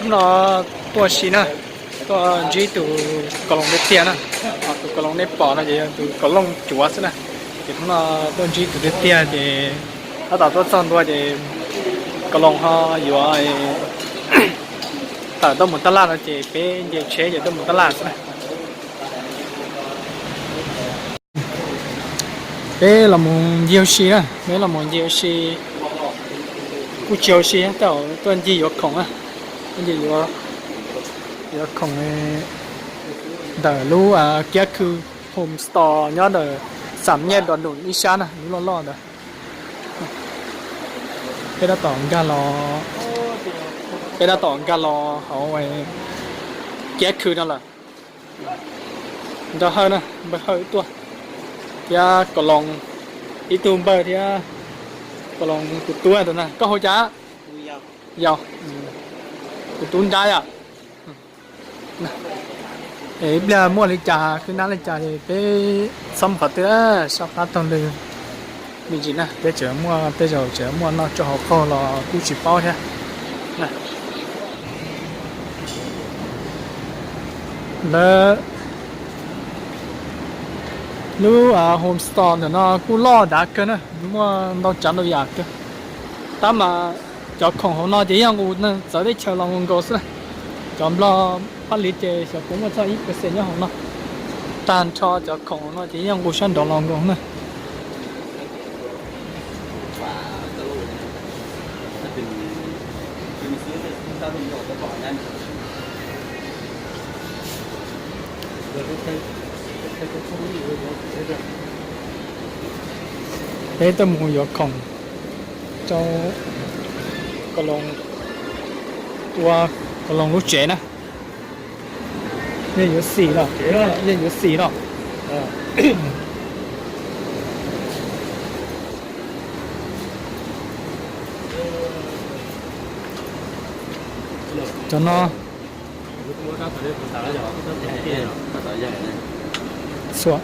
Hnub no tuaj si na, tuaj ntsib tus Kaloos tiag tiag na. Tus Kaloos nej pom no ces yog tus Kaloos cuav xwb na. Ces hnub no tuaj ntsib tus tiag tiag ces tab tom tuaj txog ntua ces Kaloos ho yuav tawm tuaj mus tab laj no ces peb nce tsheb ces tuaj mus tab laj xwb na. Peb los mus ncig ua si na, peb los mus ncig ua si, kuj tsis ua si, tuaj ncig yuav khoom na, ncig yuav khoom ntawm lub kiab khw home store nyob ntawm Xam Nyaj Dom Num ib sab na, lub loj loj ntawd. Peb tab tom nkag los, peb tab tom nkag los hauv kiab khw no lawm. Nrog Hawj na, npawg Hawj tuaj, thiab Kaloos, ib tug npawg thiab Kaloos tus tub tus na. Koj hu cas? Yau, tus tub nrab yom. Es ib pliag muaj li cas, kwv nab li cas es peb txhob mus qhov twg, sab qab taug lw me ntsis na, peb tseem muaj tej zaum tseem muaj noj tsau hauv qaug los kuj tsis paub thiab. Lawv lub home store ntawm no kuj loj dav kawg na, muaj ntau tsav ntau yam kawg. Tab mas cov khoom hauv no ces yeej nqus txawv teb chaws los nkaus nkaus xwb na. Cov nplog paj liv ces xyov puas muaj txog ib percent nyob hauv no. Tag nrho cov khoom hauv no ces yeej nqus sab nraud los nkaus na. Peb tuaj mus yuav khoom rau Kaloos, ua Kaloos lub tsev na. Yeej yuav xim los, yeej yuav xim los. Cov no xua.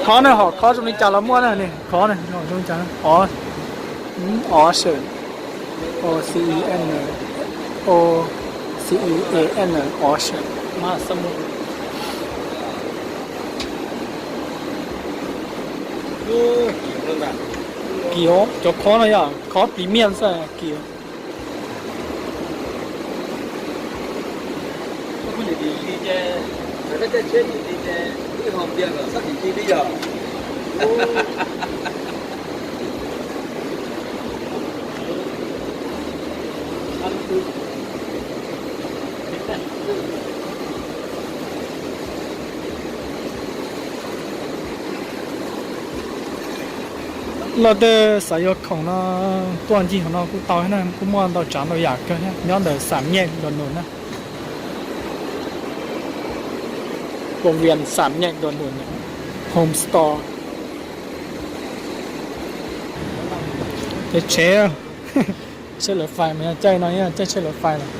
Khov na, hom khov zoo li cas los muaj na, khov na, hom zoo li cas, o, ocean, o c e n, o c e a n, ocean. Kim, cov khov no yog khov premium xwb, kim. Leej twg xav yuav khoom no tuaj ncig hauv no kuj tau na, kuj muaj ntau tsav ntau yam kawg thiab, nyob ntawm Xam Nyaj Dom Num na. Công viên Xam Nyaj Dom Num, home store. Ces tsheb, tsheb lawv fais mas yog caij no, caij tsheb lawv fais lawm.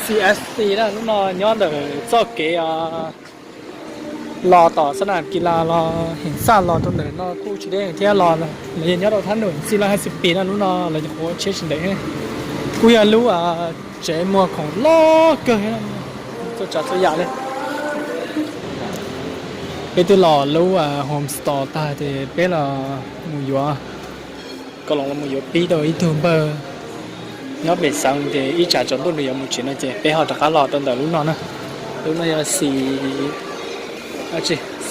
C S C na, lub no nyob ntawm txoj kev los tom xab nam kis las los heev xaj los rau ntawm no kuj tsis deb thiab los, los yog nyob rau thab num xi los hais xi pis na, lub no los yog qhuav tsheb tsis ntev. Kuj yog lub tsev muag khoom loj kawg, txhua tsav txhua yam li. Peb twb los lub home store tag ces peb los mus yuav, Kaloos los mus yuav pib rau ib tug npawg nyob pem xeev ces ib tsam tsaus ntuj nws yuav mus tsev no ces peb ho rov qab los rau ntawm lub no na. Lub no yog C,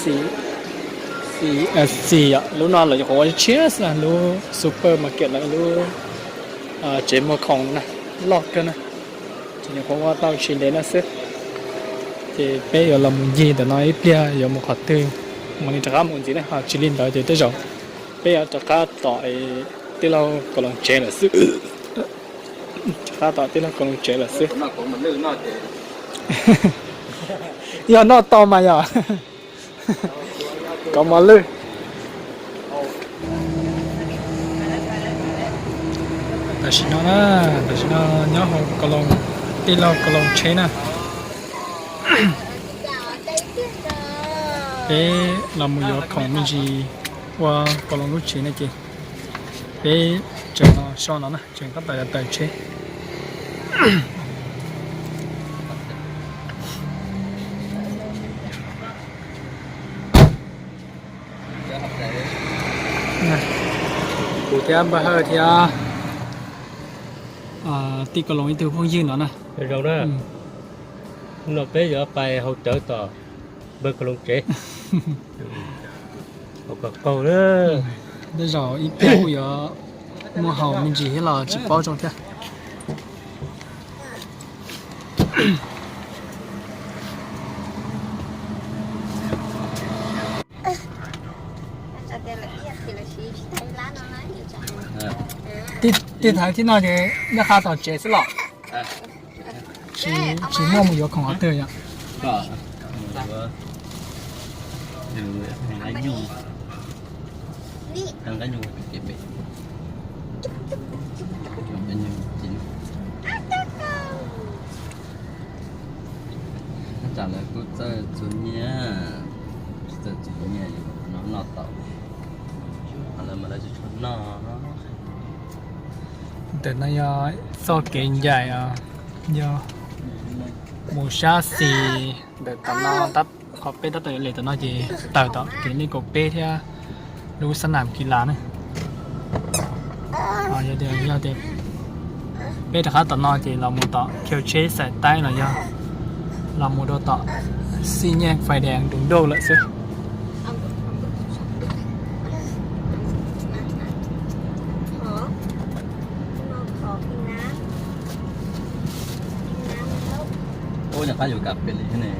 C, C S C yom, lub no lawv nyuam qhuav ua tshiab xwb, lub supermarket lawm, lub tsev muag khoom na, loj kawg na. Ces nyuam qhuav ua tau tsis ntev no xwb. Ces peb yuav los mus ncig ntawm no ib pliag yuav mus qhov twg, mam li rov qab mus ntxiv na, ho tsis li ntawd ces tej zaum peb yuav rov qab tom tij laug Kaloos tsev lawm xwb. Tab tom tij laug Koos Loos tsev lawm xwb. Yog noj tau mas yog. Kom mos lwj. Tam sim no na, tam sim no nyob hauv Koos Loos, tij laug Koos Loos tsheb na. Peb los mus yuav khoom me ntsis ua Koos Loos lub tsev no ces peb tseem los so no na, tseem tab tom yuav tawm tsheb. Kuv thiab npawg Hawj thiab tij Koos Loos ib tug phooj ywg no na. Zoo na, no peb yuav pais hauv cawv tom npawg Koos Loos tsev. Tej zaum ib pliag kuj yuav muaj haus me ntsis thiab los tsis paub zoo thiab. Tij thaiv tib no ces nej qab tom tsev xwb los? Tsis muaj mus yuav khoom qhov twg yom? Tam lawv kuj txawj txuag nyiaj, txawj txuag nyiaj no noj tau, lawv mas lawv tsis tshua noj. Ntawm no yog txoj kev ncaim os, yog mus sab xis ntawm tom no, qhov peb tab tom yuav lem tom no ces tawm tom kev nej kaum peb thiab lub xab nam kis las na. Yog tias, yog tias peb rov qab tom no ces los mus tom khiu tsheb xais taib los yog los mus rau tom xij nyeej fais dees du doj lawm xwb. Ub, nyuam qhuav yuav kam pem li thiab ne.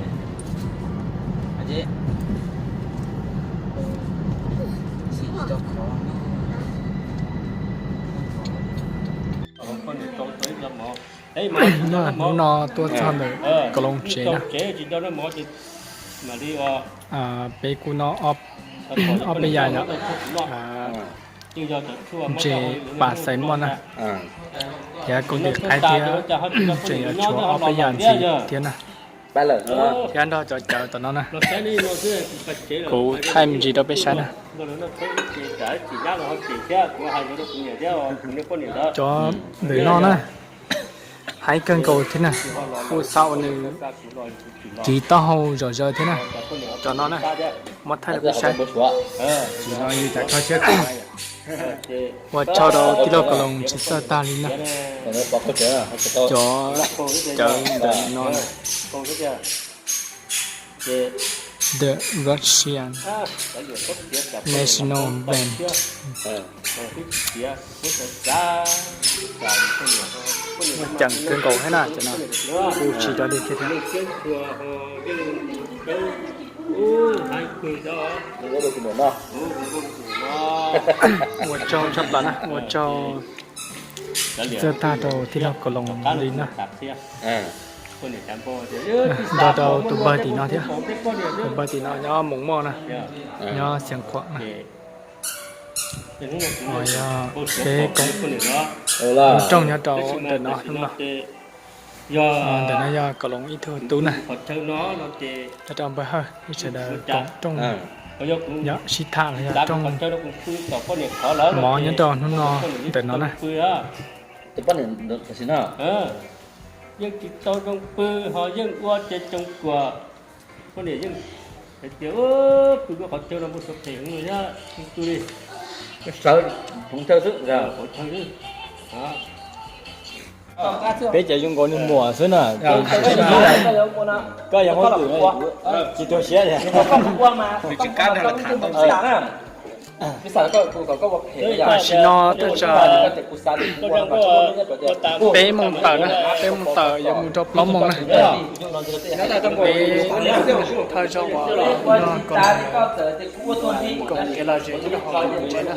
Hnub no tuaj txog ntawm Koos Loos tsev na. Peb kuj noj ob peb yam yom. Ntses pas xais moj na, thiab kaus tis qaib thiab, tseem yuav tshuav ob peb yam ntxiv thiab na. Thiab nrog cov cawv tom no na, kuv thaij me ntsis rau peb saib na. Cov ntawm no na, heev kawg nkaus thiab na, kuj xav ua nws ris taub hau zom zaws thiab na. Cov no na, muab thaij rau peb saib. Ua tsaug rau tij laug Koos Loos tsis txawj tag li na. Cov cawv ntawm no na, The Russian National Bank. Muaj ceem kawg nkaus thiab na, cov no kuj tsis dog dig kiag thiab. Ua tsaug tshaj plaws na, ua tsaug txawj tag rau tij laug Koos Loos li na. Nrog rau tus npawg tim no thiab, tus npawg tim no nyob Moos Moj na, nyob Xeev Khuam na. Yog peb koom rooj nyob rau ntawm no hnub no. Ntawm no yog Koos Loos ib tug tub na, nyob rau npawg Hawj ib sawv daws koom rooj, yog sib tham los yog rooj mov nyob rau hnub no ntawm no na. Yeej tsis tau zoo pw ho yeej ua ces tsoo kuam. Poj niam yeej hais tias pw lub qhov chaw no muaj suav phem heev no thiab, pw li sawv hmoov chaw xwb. Peb cov zoo nkaus niag muam xwb na. Koj yog muab pw tsis tuag siab li. Tam sim no thawj zaug peb moos tawm na, peb moos tawm yuav mus rau plaub moos na. Peb thawj zaug uas nrog Koos, Koos kev lom zem nyob rau hauv tsev na.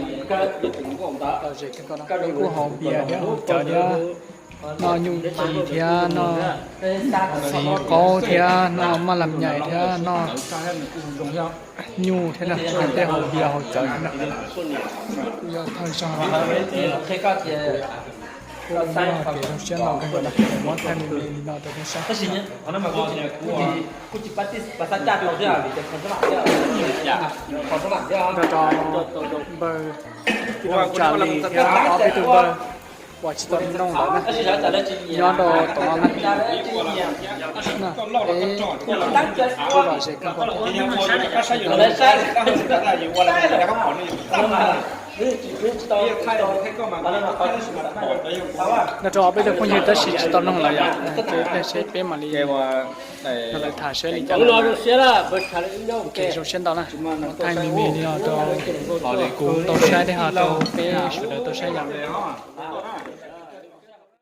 Lom zem kawg nkaus no, peb kuj haus pias thiab haus cawv thiab. Noj nyuj ci thiab noj txiv qaub thiab noj maj lam nyaim thiab noj nyuj thiab na, tej haus diav haus cawv thiab na. Kuj yog thawj zaug kuj muaj kev zoo siab ntau kawg nkaus na, muab thaij me me li no rau nej saib. Nrog rau npawg tij laug Tsa Lis thiab ob peb tug npawg uas tsis tau noog lawm na, nyob rau tom no na. Peb kuj lom zem kawg nkaus thiab. Nrog rau ob peb tug phooj ywg tab sis tsis tau noog lawm yom, ces peb seb peb mam li nrog lawv tham seb li cas. Zoo siab ntau na, thaij me me li no rau kuv tau saib thiab ho rau peb sawv daws tau saib yom.